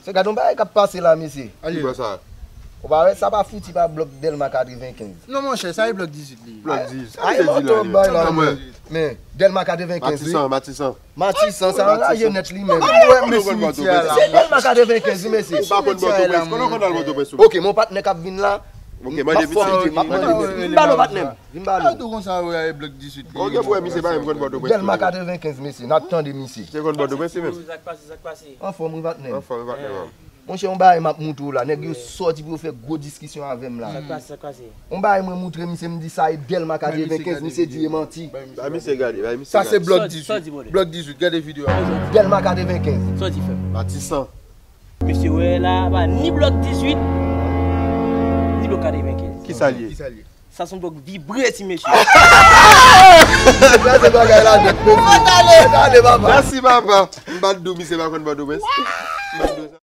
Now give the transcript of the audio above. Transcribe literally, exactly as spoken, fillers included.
Se gade yon bagay k ap pase la, mesye. Ki bò sa? Ou pa wè, sa pa fouti pa blòk Dèlma katrevenkenz. Non, monchè, sa e blòk dizuit li. Blòk dizuit. Ay, mwen twò bay la, men. Men, Dèlma katrevenkenz, wi. Matisan, Matisan. Matisan, sa anraje nèt li menm. Ou wè, mesye, Mitiya la. Se Dèlma katrevenkenz, wi, mesye. Ou pa konn Pòtoprens. Kote w konn al Pòtoprens, ou? Ok, men w pa t nèg k ap vin la. Ok, m ap fòm li, m ap mande. Vin ba nou, patnè m. Vin ba nou. Tou konsa, ou e blòk dizuit. Ok, pou wè, misye pa menm konn Pòtoprens. Dèlma katrevenkenz, mesye. N ap tande, misye. Se konn Pòtoprens, li menm. Sa k pase, sa k pase? Anfòm, wi, patnè m. Anfòm, wi, patnè m. Monchè, yon bagay m ap moutre w la. Nèg yo sòti pou yo fè gwo diskisyon avè m la. Sa k pase, sa k pase? Yon bagay mwen moutre misye, m di sa e Dèlma katrevenkenz, misye di e manti. Bay misye gade, bay misye gade. Sa se blòk dizuit. Blòk dizuit, gade videyo a. Dèlma katrevenkenz. Sa w di, frè m? Matisan. Mesye, wè la, pa ni blòk dizuit, ni blòk katrevenkenz. Kisa l ye? Kisa l ye? Sa se yon blòk vibre, ti mesye. Sa se bagay la nèt, mesye. Mèsi, papa. M pa t di w misye pa konn Pòtoprens. M pa t di w sa.